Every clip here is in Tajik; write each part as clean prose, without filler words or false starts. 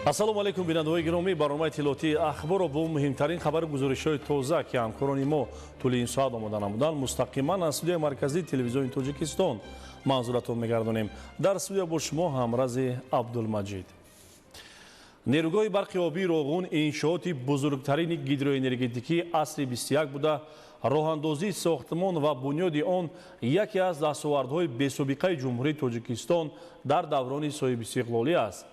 Ассалому алайкум, бинандаҳои гиромӣ. Барномаи иттилоотии Ахборро бо муҳимтарин хабару гузоришҳои тоза, ки ҳамкорони мо тӯли ин соат омода намуданд, мустақиман аз студияи марказии Телевизиони Тоҷикистон манзуратон мегардонем. Дар студия бо шумо ҳамрази Абдулмаҷид. Нерӯгоҳи барқи обии Роғун иншооти бузургтарини гидроэнергетикии асри 21 буда, роҳандозии сохтмон ва бунёди он яке аз дастовардҳои бесобиқаи Ҷумҳурии Тоҷикистон дар даврони соҳибистиқлолӣ аст.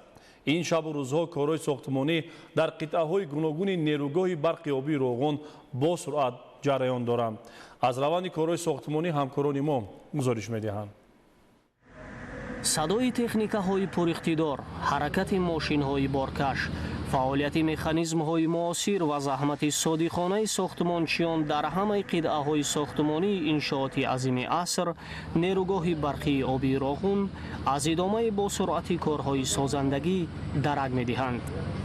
Ин шабу рӯзҳо корҳои сохтмонӣ дар қитъаҳои гуногуни нерӯгоҳи барқи обии Роғун бо суръат ҷараён доранд. Аз раванди корҳои сохтмонӣ ҳамкорони мо гузориш медиҳанд. Садои техникаҳои пуриқтидор, ҳаракати мошинҳои боркаш, фаъолияти механизмҳои муосир ва заҳмати содиқонаи сохтмончиён дар ҳамаи қитъаҳои сохтмонии иншооти азими аср, нерӯгоҳи барқии обии Роғун, аз идомаи босуръати корҳои созандагӣ дарак медиҳанд.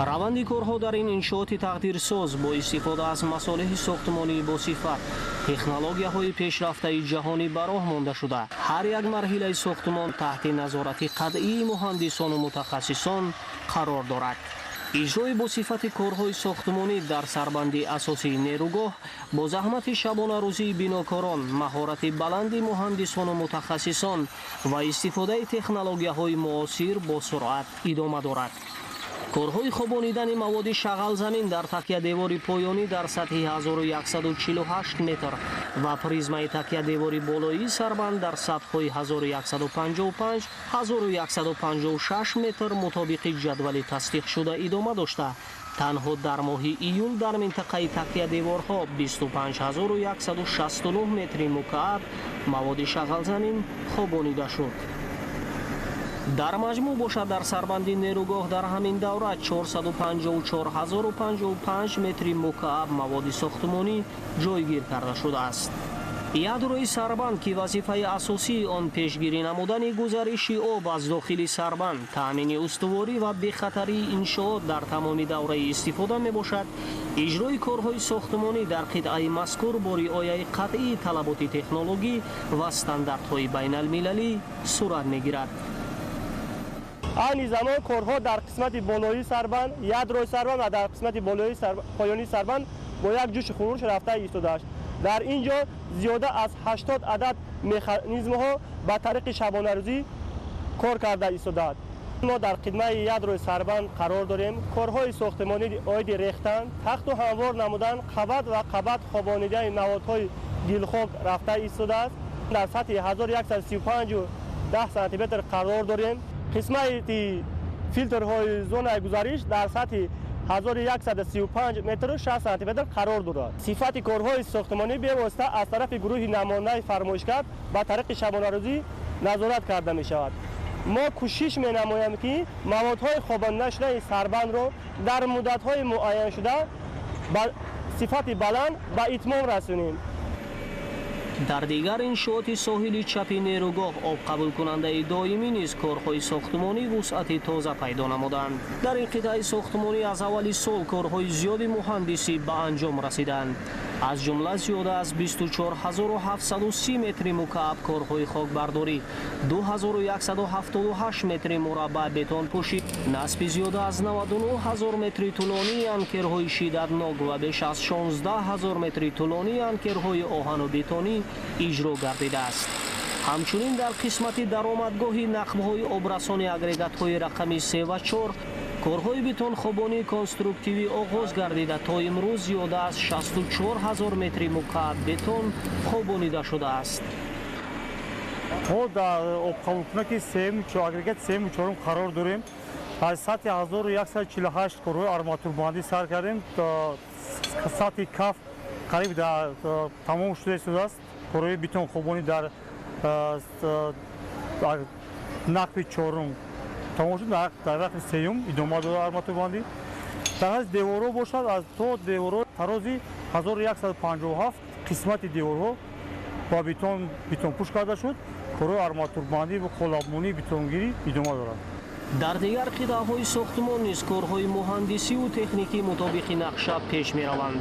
Раванди корҳо дар ин иншооти тақдирсоз бо истифода аз масолеҳи сохтмонии босифат, технологияҳои пешрафтаи ҷаҳонӣ ба роҳ монда шуда, ҳар як марҳилаи сохтмон таҳти назорати қатъии муҳандисону мутахассисон қарор дорад. Иҷрои босифати корҳои сохтмонӣ дар сарбанди асосии нерӯгоҳ бо заҳмати шабонарӯзии бинокорон, маҳорати баланди муҳандисону мутахассисон ва истифодаи технологияҳои муосир бо суръат идома дорад. Корҳои хобонидани маводи шағалзамин дар такядевори поёнӣ дар сатҳи 1148 метр ва призмаи такядевори болоии сарбанд дар сатҳҳои 1155, 1156 метр мутобиқи ҷадвали тасдиқшуда идома дошта, танҳо дар моҳи июл дар минтақаи такядеворҳо 25169 метри мукааб маводи шағалзамин хобонида шуд. Дар маҷмӯъ бошад, дар сарбанди нерӯгоҳ дар ҳамин давра 454055 метри мукааб маводи сохтмонӣ ҷойгир карда шудааст. Ядрои сарбанд, ки вазифаи асосии он пешгирӣ намудани гузариши об аз дохили сарбанд, таъмини устуворӣ ва бехатарии иншоот дар тамоми давраи истифода мебошад, иҷрои корҳои сохтмонӣ дар қитъаи мазкур бо риояи қатъии талаботи технологӣ ва стандартҳои байналмилалӣ сурат мегирад. Айни замон корҳо дар қисмати болоии сарбанд, ядрои сарбанд ва дар қисмати болоии поёнии сарбанд бо як ҷӯшу хуруш рафта истодааст. Дар ин ҷо зиёда аз 80 адад механизмҳо ба тариқи шабонарӯзӣ кор карда истодаанд. Мо дар қидмаи ядрои сарбанд қарор дорем. Корҳои сохтмонӣ оиди рехтан, тахту ҳамвор намудан, қабат ва қабат хобонидани маводҳои гилхок рафта истодааст. Дар сатҳи 1135 сантиметр қарор дорем. Қисмати филтрҳои зонаи гузариш дар сатҳи 1135 метру 6 сантиметр қарор дорад. Сифати корҳои сохтмонӣ бевосита аз тарафи гурӯҳи намонаи фармоишгар ба тариқи шабонарӯзӣ назорат карда мешавад. Мо кӯшиш менамоем, ки маводҳои хобонидашудаи сарбандро дар муддатҳои муайяншуда ба сифати баланд ба итмом расонем. Дар дигар иншооти соҳили чапи нерӯгоҳ, обқабулкунандаи доимӣ низ корҳои сохтмонӣ вусъати тоза пайдо намуданд. Дар ин қитъаи сохтмонӣ аз аввали сол корҳои зиёди муҳандисӣ ба анҷом расиданд. Аз ҷумла зиёда аз 24730 метри мукааб корҳои хокбардорӣ, 2178 метри мураббаъ бетонпӯшӣ, насби зиёда аз 99 ҳазор метри тӯлонии анкерҳои шиддатнок ва беш аз 16 ҳазор метри тӯлонии анкерҳои оҳану бетонӣ иҷро гардидааст. Ҳамчунин дар қисмати даромадгоҳи нақбҳои обрасони агрегатҳои рақами 3 ва 4 корҳои бетонхобонии конструктивӣ оғоз гардида, то имрӯз зиёда аз 64 ҳазор метри мукааб бетон хобонида шудааст. Мо дар обқабулкунаки агрегати сеюму чорум қарор дорем. Аз сатҳи 1148 корҳои арматурбандӣ сар кардем. Сатҳи каф қариб тамом шуда истодааст. Корҳои бетонхобонӣ дар нақби чорум тамом шуд, дар нақби сеюм идома дорад арматурбандӣ. Дар ҳаст деворҳо бошад, аз то деворҳо тарози 1157 қисмати деворҳо ба бетонпӯш карда шуд. Корҳои арматурбандӣ ва қолабмонии бетонгирӣ идома дорад. Дар дигар қитъаҳои сохтмон низ корҳои муҳандисиву техникӣ мутобиқи нақша пеш мераванд.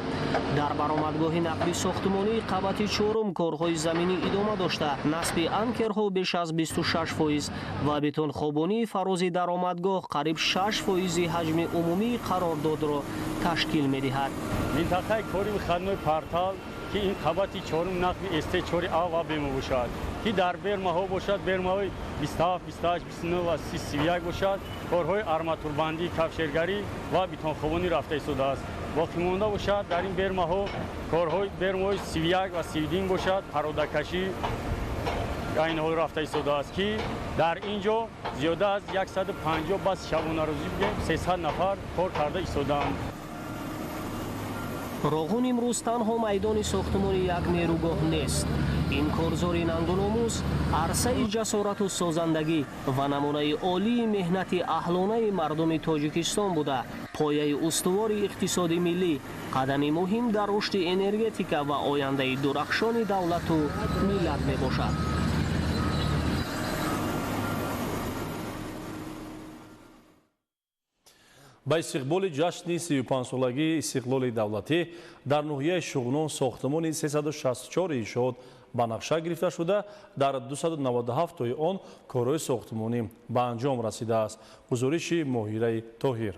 Дар баромадгоҳи нақби сохтмонии қабати чорум корҳои заминӣ идома дошта, насби анкерҳо беш аз 26% ва бетонхобонии фарози даромадгоҳ қариб 6% ҳаҷми умумии қарордодро ташкил медиҳад. Минтақаи кори выходной портал, ки ин қабати чорум нақби СТ4 А ва Б мебошад, ки дар бермаҳо бошад, бермаҳои 27, 28, 29 ва 30, 31 бошад, корҳои арматурбандӣ, кафшергарӣ ва бетонхобонӣ рафта истодааст. Боқимонда бошад дар ин бермаҳо корҳои бермаҳои 31 ва 32 бошад, пародакашӣ айни ҳол рафта истодааст, ки дар ин ҷо зиёда аз 150 бас шабонарӯзӣ бигем 300 нафар кор карда истодаанд. Роғун имрӯз танҳо майдони сохтмони як нерӯгоҳ нест. Ин корзори нангуномӯз арсаи ҷасорату созандагӣ ва намунаи олии меҳнати аҳлонаи мардуми Тоҷикистон буда, пояи устувори иқтисоди миллӣ, қадами муҳим дар рушди энергетика ва ояндаи дурахшони давлату миллат мебошад. Ба истиқболи ҷашни 35-солагии истиқлоли давлатӣ дар ноҳияи Шуғнон сохтмони 364 иншоот ба нақша гирифта шуда, дар 297 тои он корҳои сохтмонӣ ба анҷом расидааст. Гузориши Моҳираи Тоҳир.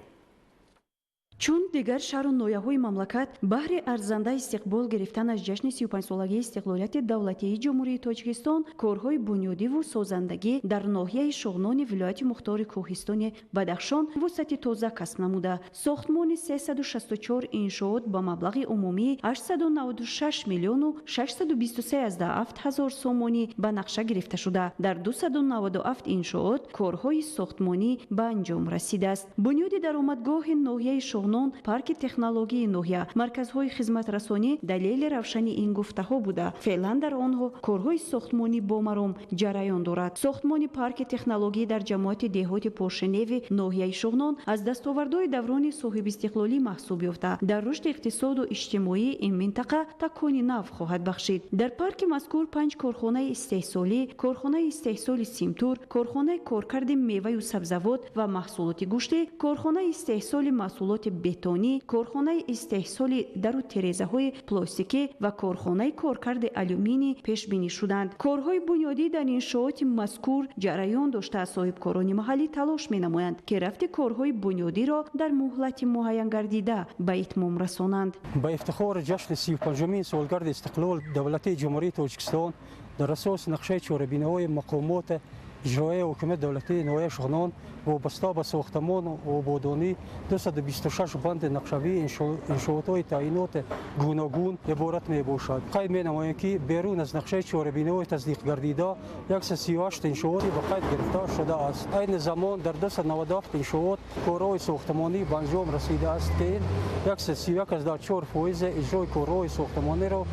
Чун дигар шаҳру ноҳияҳои мамлакат баҳри арзанда истиқбол гирифтан аз ҷашни 35-солагии истиқлолияти давлатии Ҷумҳурии Тоҷикистон корҳои бунёдиву созандагӣ дар ноҳияи Шуғнони вилояти мухтори Кӯҳистони Бадахшон вусъати тоза касб намуда, сохтмони 364 иншоот ба маблағи умумии 896 миллиону 623,7 ҳазор сомонӣ ба нақша гирифта шуда, дар 297 иншоот корҳои сохтмонӣ ба анҷом расидааст. Бунёди даромадгоҳи ноҳияи Шуғнон, парки технологияи ноҳия, марказҳои хизматрасонӣ далели равшани ин гуфтаҳо буда, феълан дар онҳо корҳои сохтмонӣ бо маром ҷараён дорад. Сохтмони парки технологӣ дар ҷамоати деҳоти Поршеневи ноҳияи Шуғнон аз дастовардҳои даврони соҳибистиқлолӣ маҳсуб ёфта, дар рушди иқтисоду иҷтимоии ин минтақа такони нав хоҳад бахшид. Дар парки мазкур 5 корхонаи истеҳсолӣ, корхонаи истеҳсоли симтур, корхонаи коркарди меваю сабзавот ва маҳсулоти гӯштӣ, корхонаи истеҳсоли маҳсулоти бетонӣ, корхонаи истеҳсоли дару терезаҳои пластикӣ ва корхонаи коркарди алюминий пешбинӣ шуданд. Корҳои бунёдӣ дар иншооти мазкур ҷараён дошта, соҳибкорони маҳаллӣ талош менамоянд, ки рафти корҳои бунёдиро дар муҳлати муайянгардида ба итмом расонанд. Ба ифтихори ҷашни 35-умин солгарди истиқлол давлатии Ҷумҳурии Тоҷикистон дар асоси нақшаи чорабиниҳои мақомот иҷроияи ҳукумати давлатии ноҳияи Шуғнон вобаста ба сохтмону ободонӣ 226 банди нақшавии иншоотҳои таъиноти гуногун иборат мебошад. Қайд менамоем, ки берун аз нақшаи чорабиниҳои тасдиқгардида 138 иншооти ба қайд гирифта шудааст. Айни замон дар 297 иншоот корҳои сохтмонӣ ба анҷом расидааст, ки ин 131,4% иҷрои корҳои сохтмониро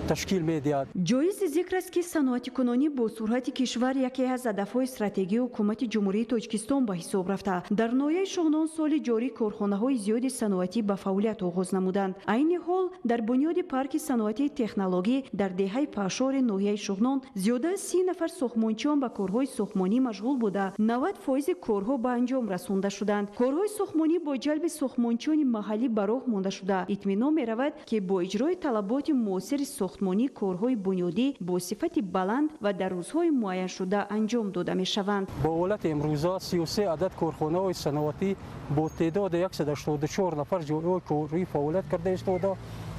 ташкил медиҳад. Ҷоизи зикр аст, ки саноатикунонӣ бо суръати кишвар яке аз ҳадафҳои стратегии ҳукумати Ҷумҳурии Тоҷикистон ба ҳисоб рафта. Дар ноҳияи Шуғнон соли ҷорӣ корхонаҳои зиёди саноатӣ ба фаъолият оғоз намуданд. Айни ҳол дар бунёди парки саноатии технологӣ дар деҳаи Пашори ноҳияи Шуғнон зиёда аз 30 нафар сохтмончиён ба корҳои сохтмонӣ машғул буда, 90% корҳо ба анҷом расонда шуданд. Корҳои сохтмонӣ бо ҷалби сохтмончиёни маҳаллӣ ба роҳ монда шуда, итминон меравад, ки бо иҷрои талаботи муосири сохтмонӣ корҳои бунёдӣ бо сифати баланд ва дар рӯзҳои муайяншуда анҷом дода мешаванд. Бо ҳолати имрӯза 33 адад корхонаҳои саноатӣ бо теъдоди 184 нафар ҷойҳои корӣ фаъолият карда истода,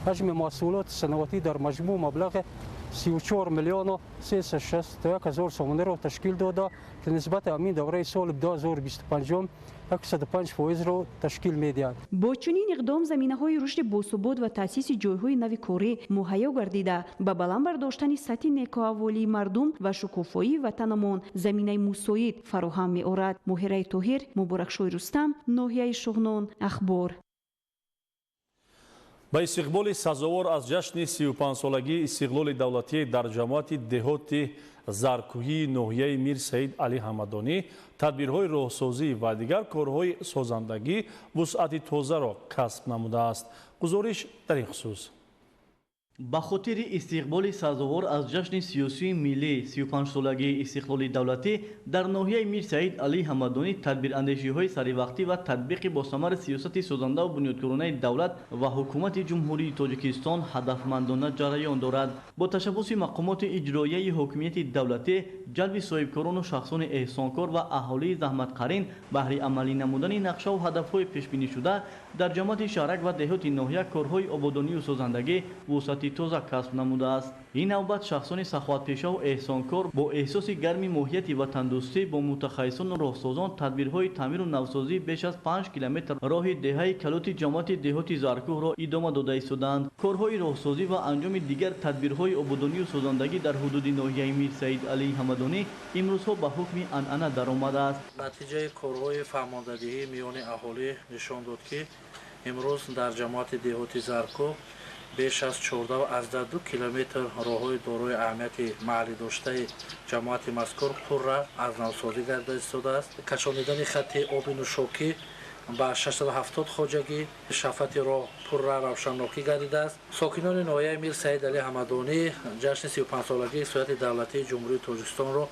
ҳаҷми маҳсулоти саноатӣ дар маҷмӯъ маблағи 34 миллиону 361 ҳазор сомониро ташкил дода, ки нисбати ҳамин давраи соли 2025 105%-ро ташкил медиҳад. Бо чунин иқдом заминаҳои рушди босубот ва таъсиси ҷойҳои нави корӣ муҳайё гардида, ба баланд бардоштани сатҳи некӯаҳволии мардум ва шукуфоии ватанамон заминаи мусоид фароҳам меорад. Моҳираи Тоҳир, Муборакшои Рустам, ноҳияи Шуғнон, Ахбор. Ба истиқболи сазовор аз ҷашни 35-солагии истиқлоли давлатӣ дар ҷамоати деҳоти Заркӯҳии ноҳияи Мир Саид Алӣ Ҳамадонӣ тадбирҳои роҳсозӣ ва дигар корҳои созандагӣ вусъати тозаро касб намудааст. Гузориш дар ин хусус. Ба хотири истиқболи сазовор аз ҷашни сиёсии миллӣ 35-солагии истиқлоли давлатӣ дар ноҳияи Мир Саид Алӣ Ҳамадонӣ тадбирандешиҳои саривақтӣ ва татбиқи босамари сиёсати созандаву бунёдкоронаи давлат ва ҳукумати Ҷумҳурии Тоҷикистон ҳадафмандона ҷараён дорад. Бо ташаббуси мақомоти иҷроияи ҳокимияти давлатӣ, ҷалби соҳибкорону шахсони эҳсонкор ва аҳолии заҳматқарин баҳри амалӣ намудани нақшаву ҳадафҳои пешбинишуда дар ҷамоати шаҳрак ва деҳоти ноҳия корҳои ободонию созандагӣ вусъати тоза касб намудааст. Ин навбат шахсони саховатпешаву эҳсонкор бо эҳсоси гарми моҳияти ватандӯстӣ бо мутахассисону роҳсозон тадбирҳои таъмиру навсозии беш аз 5 километр роҳи деҳаи Калоти ҷамоати деҳоти Заркӯҳро идома дода истодаанд. Корҳои роҳсозӣ ва анҷоми дигар тадбирҳои ободонию созандагӣ дар ҳудуди ноҳияи Мир Саид Алии Ҳамадонӣ имрӯзҳо ба ҳукми анъана даромадааст. Натиҷаи корҳои фаҳмондадиҳӣ миёни аҳолӣ нишон дод, ки имрӯз дар ҷамоати деҳоти Заркӯҳ беш аз 14,2 километр роҳҳои дорои аҳамияти маҳаллӣ доштаи ҷамоати мазкур пурра аз навсозӣ гардида истодааст. Кашонидани хатти оби нӯшокӣ ба 670 хоҷагӣ, шафати роҳ пурра равшаннокӣ гардидааст. Сокинони ноҳияи Мир Саид Алӣ Ҳамадонӣ ҷашни 35-солагии истиқлолияти давлатии Ҷумҳурии Тоҷикистонро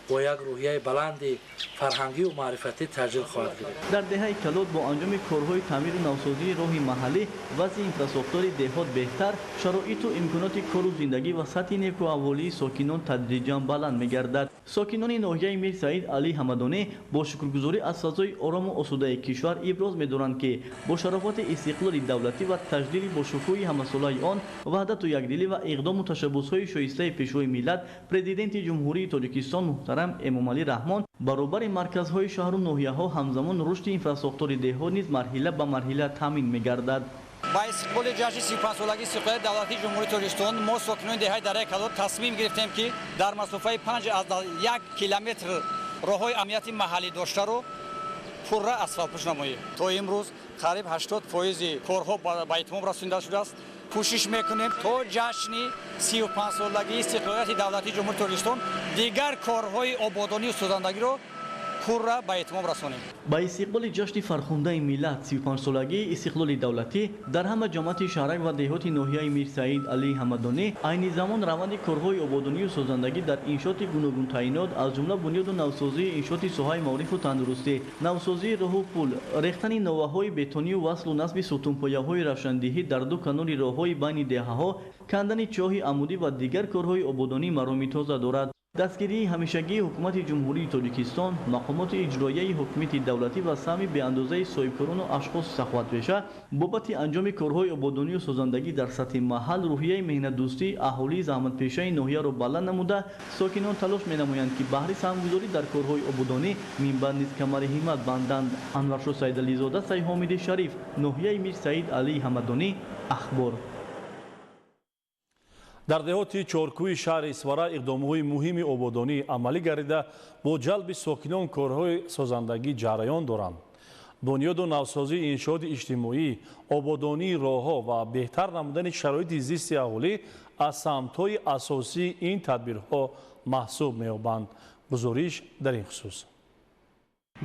бо як рӯҳияи баланди фарҳангию маърифатӣ таҷлил хоҳад гирифт. Дар деҳаи Калот бо анҷоми корҳои таъмиру навсозии роҳи маҳаллӣ вазъи инфрасохтори деҳот беҳтар, шароиту имконоти кору зиндагӣ ва сатҳи некуаҳволии сокинон тадриҷан баланд мегардад. Сокинони ноҳияи Мир Саид Алӣ Ҳамадонӣ бо шукргузорӣ аз фазои орому осудаи кишвар иброз медоранд, ки бо шарофати истиқлоли давлатӣ ва таҷлили бошукӯҳи ҳамасолаи он, ваҳдату якдилӣ ва иқдому ташаббусҳои шоистаи Пешвои миллат, Президенти Ҷумҳурии Тоҷикистон муҳтарам Эмомалӣ Раҳмон баробари марказҳои шаҳру ноҳияҳо ҳамзамон рушди инфрасохтори деҳот низ марҳила ба марҳила таъмин мегардад. Ба истиқболи ҷашни 35-солагии истиқлолияти давлатии Ҷумҳурии Тоҷикистон мо сокинони деҳаи Дараи Калот тасмим гирифтем, ки дар масофаи 5,1 километр роҳҳои амнияти маҳаллӣ доштаро пурра асфалтпӯш намоем. То имрӯз қариб 80% корҳо ба итмом расонида шудааст. Кӯшиш мекунем то ҷашни 35-солагии истиқлолияти давлатии Ҷумҳурии Тоҷикистон дигар корҳои ободонию созандагиро пурра ба итмом расонем. Ба истиқболи ҷашни фархундаи миллат 35-солагии истиқлоли давлатӣ дар ҳама ҷамоати шаҳрак ва деҳоти ноҳияи Мир Саид Алии Ҳамадонӣ айни замон раванди корҳои ободонию созандагӣ дар иншооти гуногунтаъйинот, аз ҷумла бунёду навсозии иншооти соҳаи маорифу тандурустӣ, навсозии роҳу пул, рехтани новаҳои бетонию васлу насби сутунпояҳои равшандиҳӣ дар ду канори роҳҳои байни деҳаҳо, кандани чоҳи амудӣ ва дигар корҳои ободонӣ мароми тоза дорад. Дастгирии ҳамешагии ҳукумати Ҷумҳурии Тоҷикистон, мақомоти иҷроияи ҳокимияти давлатӣ ва саҳми беандозаи соҳибкорону ашхоси саховатпеша бобати анҷоми корҳои ободонию созандагӣ дар сатҳи маҳал рӯҳияи меҳнатдӯстии аҳолии заҳматпешаи ноҳияро баланд намуда, сокинон талош менамоянд, ки баҳри саҳмгузорӣ дар корҳои ободонӣ минбаъд низ камари ҳиммат банданд. Анваршо Саидализода, Сайҳомиди Шариф, ноҳияи Мир Саид Алии Ҳамадонӣ, Ахбор. Дар деҳоти Чоркӯҳи шаҳри Исфара иқдомҳои муҳими ободонӣ амалӣ гардида, бо ҷалби сокинон корҳои созандагӣ ҷараён доранд. Бунёду навсозии иншооти иҷтимоӣ, ободонии роҳҳо ва беҳтар намудани шароити зисти аҳолӣ аз самтҳои асосии ин тадбирҳо маҳсуб меёбанд. Гузориш дар ин хусус.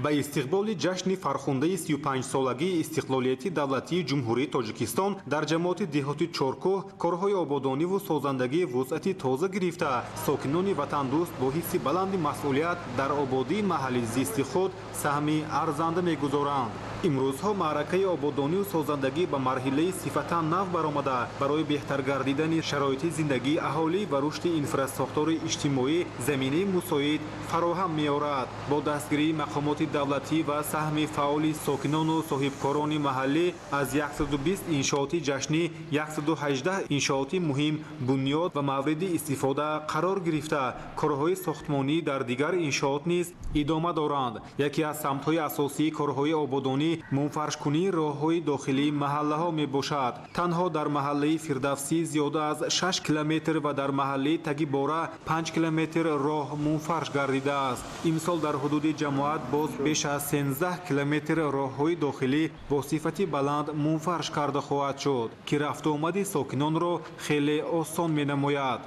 Ба истиқболи ҷашни фархундаи 35-солагии истиқлолияти давлатии Ҷумҳурии Тоҷикистон дар ҷамоати деҳоти Чоркӯҳ корҳои ободониву созандагии вусъати тоза гирифта, сокинони ватандӯст бо ҳисси баланди масъулият дар ободии маҳалли зисти худ саҳми арзанда мегузоранд. Имрӯзҳо маъракаи ободониву созандагӣ ба марҳилаи сифатан нав баромада, барои беҳтар гардидани шароити зиндагии аҳолӣ ва рушди инфрасохтори иҷтимоӣ заминаи мусоид фароҳам меорад. Бо дастгирии мақомоти давлатӣ ва саҳми фаъоли сокинону соҳибкорони маҳаллӣ аз 120 иншооти ҷашнӣ 118 иншооти муҳим бунёд ва мавриди истифода қарор гирифта, корҳои сохтмонӣ дар дигар иншоот низ идома доранд. Яке аз самтҳои асосии корҳои ободонӣ мунфаршкунии роҳҳои дохилии маҳаллаҳо мебошад. Танҳо дар маҳаллаи Фирдавсӣ зиёда аз 6 километр ва дар маҳаллаи Тагибора 5 километр роҳ мунфарш гардидааст. Имсол дар ҳудуди ҷамоат боз беш аз 13 километр роҳҳои дохилӣ бо сифати баланд мунфарш карда хоҳад шуд, ки рафтуомади сокинонро хеле осон менамояд.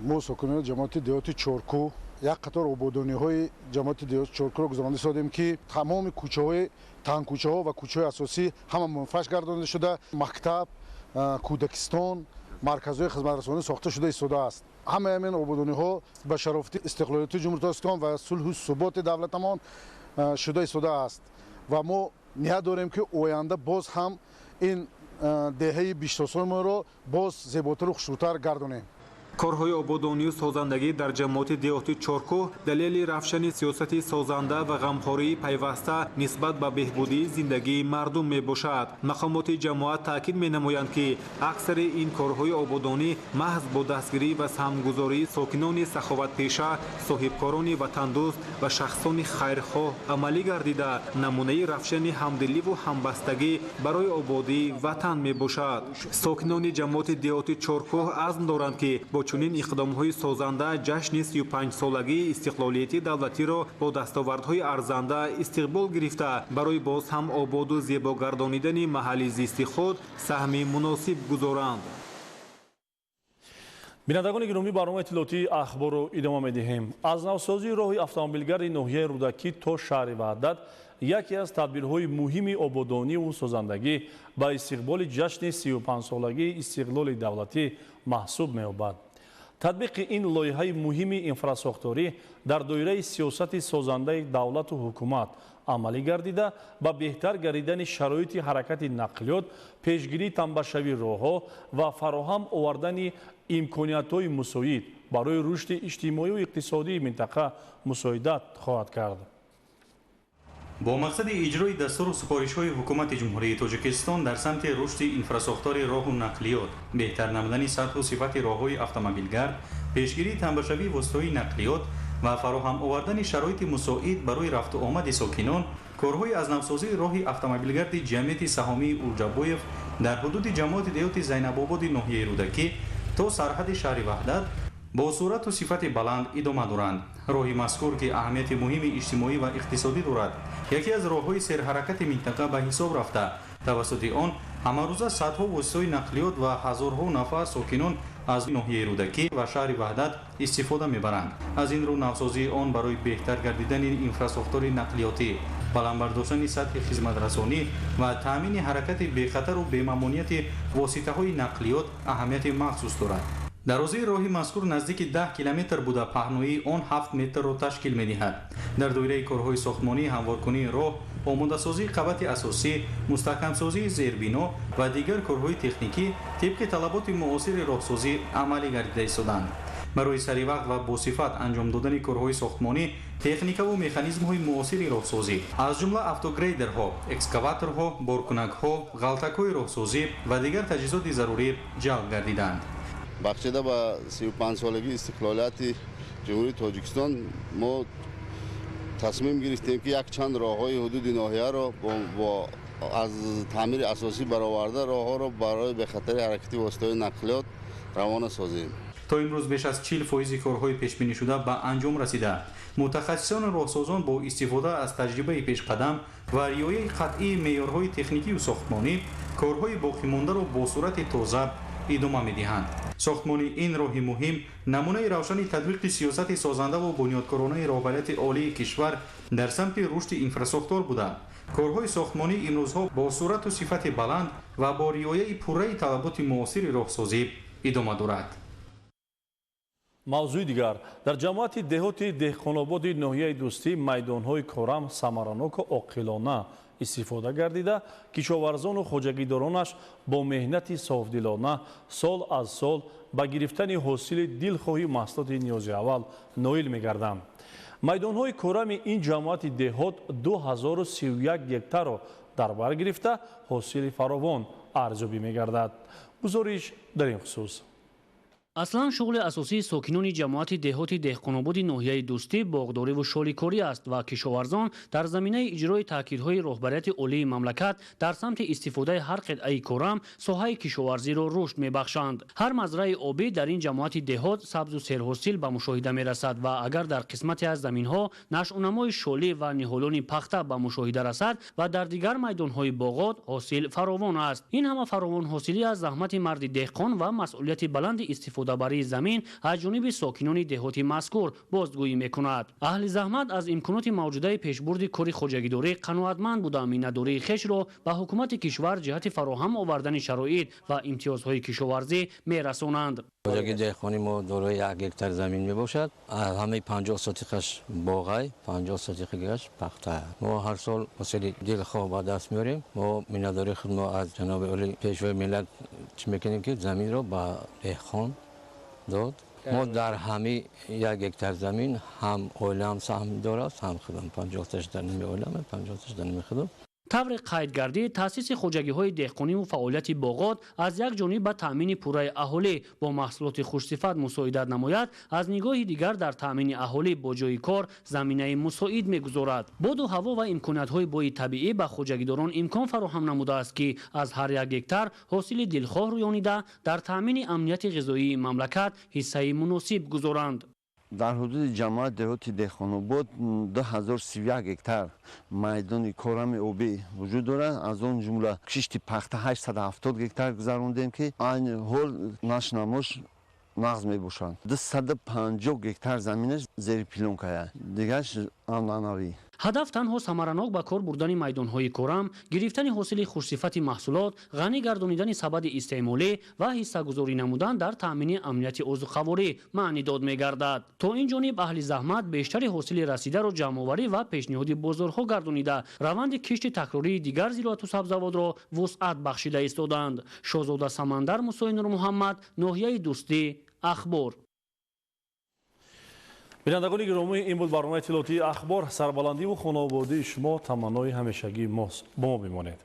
Мо сокинони ҷамоати деҳоти Чоркӯҳ як қатор ободониҳои ҷамоати деҳоти Чоркӯҳро гузаронида истодем, ки тамоми кӯчаҳои тангкӯчаҳо ва кӯчаҳои асосӣ ҳама мунфарш гардонида шуда, мактаб, кӯдакистон, Марказҳои хизматрасонӣ сохта шуда истодааст. Ҳамаи ҳамин ободониҳо ба шарофати истиқлолияти Ҷумҳурии Тоҷикистон ва сулҳу суботи давлатамон шуда истодааст ва мо ният дорем, ки оянда боз ҳам ин деҳаи биштосоимонро боз зеботару хушрӯтар гардонем. Корҳои ободонию созандагӣ дар ҷамоати деҳоти Чоркӯҳ далели равшани сиёсати созанда ва ғамхории пайваста нисбат ба беҳбудии зиндагии мардум мебошад. Мақомоти ҷамоат таъкид менамоянд, ки аксари ин корҳои ободонӣ маҳз бо дастгирӣ ва саҳмгузории сокинони саховатпеша, соҳибкорони ватандӯст ва шахсони хайрхоҳ амалӣ гардида, намунаи равшани ҳамдиливу ҳамбастагӣ барои ободии ватан мебошад. Сокинони ҷамоати деҳоти Чоркӯҳ азм доранд, ки бо чунин иқдомҳои созанда ҷашни 35-солагии истиқлолияти давлатиро бо дастовардҳои арзанда истиқбол гирифта, барои боз ҳам ободу зебо гардонидани маҳалли зисти худ саҳми муносиб гузоранд. Бинандагони гиромӣ, барномаи иттилоотии ахборро идома медиҳем. Аз навсозии роҳи автомобилгарди ноҳияи Рӯдакӣ то шаҳри Ваҳдат яке аз тадбирҳои муҳими ободониву созандагӣ ба истиқболи ҷашни 35-солагии истиқлоли давлатӣ маҳсуб меёбад. Татбиқи ин лоиҳаи муҳими инфрасохторӣ дар доираи сиёсати созандаи давлату ҳукумат амалӣ гардида, ба беҳтар гардидани шароити ҳаракати нақлиёт, пешгирии тамбашавии роҳҳо ва фароҳам овардани имкониятҳои мусоид барои рушди иҷтимоию иқтисодии минтақа мусоидат хоҳад кард. Бо мақсади иҷрои дастуру супоришҳои Ҳукумати Ҷумҳурии Тоҷикистон дар самти рушди инфрасохтори роҳу нақлиёт, беҳтар намудани сатҳу сифати роҳҳои автомобилгард, пешгирии тамбашавии воситаҳои нақлиёт ва фароҳам овардани шароити мусоид барои рафту омади сокинон, корҳои аз навсозии роҳи автомобилгарди ҷамъияти саҳомии Улҷабоев дар ҳудуди ҷамоати деҳоти Зайнабободи ноҳияи Рӯдакӣ то сарҳади шаҳри Ваҳдат бо сурату сифати баланд идома доранд. Роҳи мазкур, ки аҳамияти муҳими иҷтимоӣ ва иқтисодӣ дорад, яке аз роҳҳои серҳаракати минтақа ба ҳисоб рафта, тавассути он ҳамарӯза садҳо воситаҳои нақлиёт ва ҳазорҳо нафар сокинон аз ноҳияи Рӯдакӣ ва шаҳри Ваҳдат истифода мебаранд. Аз ин рӯ навсозии он барои беҳтар гардидани инфрасохтори нақлиётӣ, баланд бардоштани сатҳи хизматрасонӣ ва таъмини ҳаракати бехатару бемамонияти воситаҳои нақлиёт аҳамияти махсус дорад. Дарозии роҳи мазкур наздики 10 километр буда, паҳноии он 7 метрро ташкил медиҳад. Дар доираи корҳои сохтмонӣ, ҳамворкунии роҳ, омодасозии қабати асосӣ, мустаҳкамсозии зербино ва дигар корҳои техникӣ тибқи талаботи муосири роҳсозӣ амалӣ гардида истоданд. Барои саривақт ва босифат анҷом додани корҳои сохтмонӣ, техникаву механизмҳои муосири роҳсозӣ, аз ҷумла автогрейдерҳо, экскаваторҳо, боркунакҳо, ғалтакҳои роҳсозӣ ва дигар таҷҳизоти зарурӣ ҷалб гардиданд. Бахшида ба 35-солагии истиқлолияти Ҷумҳурии Тоҷикистон мо тасмим гирифтем, ки якчанд роҳҳои ҳудуди ноҳияро аз таъмири асосӣ бароварда, роҳҳоро барои бехатари ҳаракати воситаҳои нақлиёт равона созем. То имрӯз беш аз 40% корҳои пешбинишуда ба анҷом расида. Мутахассисону роҳсозон бо истифода аз таҷрибаи пешқадам ва риояи қатъии меъёрҳои техникию сохтмонӣ корҳои боқимондаро бо суръати тоза идома медиҳанд. Сохтмони ин роҳи муҳим намунаи равшани татбиқи сиёсати созандаву бунёдкоронаи роҳбарияти олии кишвар дар самти рушди инфрасохтор буда, корҳои сохтмонӣ имрӯзҳо бо сурату сифати баланд ва бо риояи пурраи талаботи муосири роҳсозӣ идома дорад. Мавзӯи дигар. Дар ҷамоати деҳоти Деҳқонободи ноҳияи Дӯстӣ майдонҳои корам самараноку оқилона истифода гардида, кишоварзону хоҷагидоронаш бо меҳнати софдилона сол аз сол ба гирифтани ҳосили дилхоҳи маҳсулоти ниёзи аввал ноил мегарданд. Майдонҳои корами ин ҷамоати деҳот 2031 гектарро дар бар гирифта, ҳосили фаровон арзёбӣ мегардад. Гузориш дар ин хусус. Аслан шуғли асосии сокинони ҷамоати деҳоти Деҳқонободи ноҳияи Дӯстӣ боғдориву шоликорӣ аст ва кишоварзон дар заминаи иҷрои таъкидҳои роҳбарияти олии мамлакат дар самти истифодаи ҳар қитъаи корам соҳаи кишоварзиро рушд мебахшанд. Ҳар мазраи обӣ дар ин ҷамоати деҳот сабзу серҳосил ба мушоҳида мерасад ва агар дар қисмате аз заминҳо нашъунамои шолӣ ва ниҳолони пахта ба мушоҳида расад ва дар дигар майдонҳои боғот ҳосил фаровон аст. Ин ҳама фаровонҳосилӣ аз заҳмати марди деҳқон ва масъулияти баланди истифода истифодабарии замин аз ҷониби сокинони деҳоти мазкур бозгӯӣ мекунад. Аҳли заҳмат аз имконоти мавҷудаи пешбурди кори хоҷагидорӣ қаноатманд буда, миннатдории хешро ба ҳукумати кишвар ҷиҳати фароҳам овардани шароит ва имтиёзҳои кишоварзӣ мерасонанд. Хоҷагии деҳқонӣ мо дорои 1 гектар замин мебошад. Ҳамаи 50 сотиқаш боғай, 50 сотиқаш пахта. Мо ҳар сол ҳосили дилхоҳ ба даст меорем. Мо миннатдории худро аз ҷаноби олӣ пешвои миллат чӣ мекунем, ки заминро ба деҳқон дод. Мо дар ҳамаи 1 гектар замин ҳам оилаам саҳм дорад, ҳам худам. 50-таш дар ними оилаам, 50-таш дар ними худам. Тавре қайд гардид, таъсиси хоҷагиҳои деҳқониву фаъолияти боғот аз як ҷониб ба таъмини пурраи аҳолӣ бо маҳсулоти хушсифат мусоидат намояд, аз нигоҳи дигар дар таъмини аҳолӣ бо ҷойи кор заминаи мусоид мегузорад. Боду ҳаво ва имкониятҳои бои табиӣ ба хоҷагидорон имкон фароҳам намудааст, ки аз ҳар як гектар ҳосили дилхоҳ рӯёнида дар таъмини амнияти ғизоии мамлакат ҳиссаи муносиб гузоранд. Дар ҳудуди ҷамоати деҳоти Деҳқонобод 2031 гектар майдони корами обӣ вуҷуд дорад. Аз он ҷумла кишти пахта 870 гектар гузарондем, ки айни ҳол нашнамош нағз мебошанд. 250 гектар заминаш зери пилонкая, дигараш анъанавӣ. Ҳадаф танҳо самаранок ба кор бурдани майдонҳои корам, гирифтани ҳосили хушсифати маҳсулот, ғанӣ гардонидани сабади истеъмолӣ ва ҳиссагузорӣ намудан дар таъмини амнияти озуқаворӣ маънидод мегардад. То ин ҷониб аҳли заҳмат бештари ҳосили расидаро ҷамъоварӣ ва пешниҳоди бозорҳо гардонида, раванди кишти такрории дигар зироату сабзавотро вусъат бахшида истоданд. Шоҳзода Самандар, Мусои Нурмуҳаммад, ноҳияи Дӯстӣ, Ахбор. Бинандагони гиромӣ, ин буд барномаи иттилоотии Ахбор. Сарбаландиву хонаободии шумо таманнои ҳамешагии мост. Бо мо бимонед.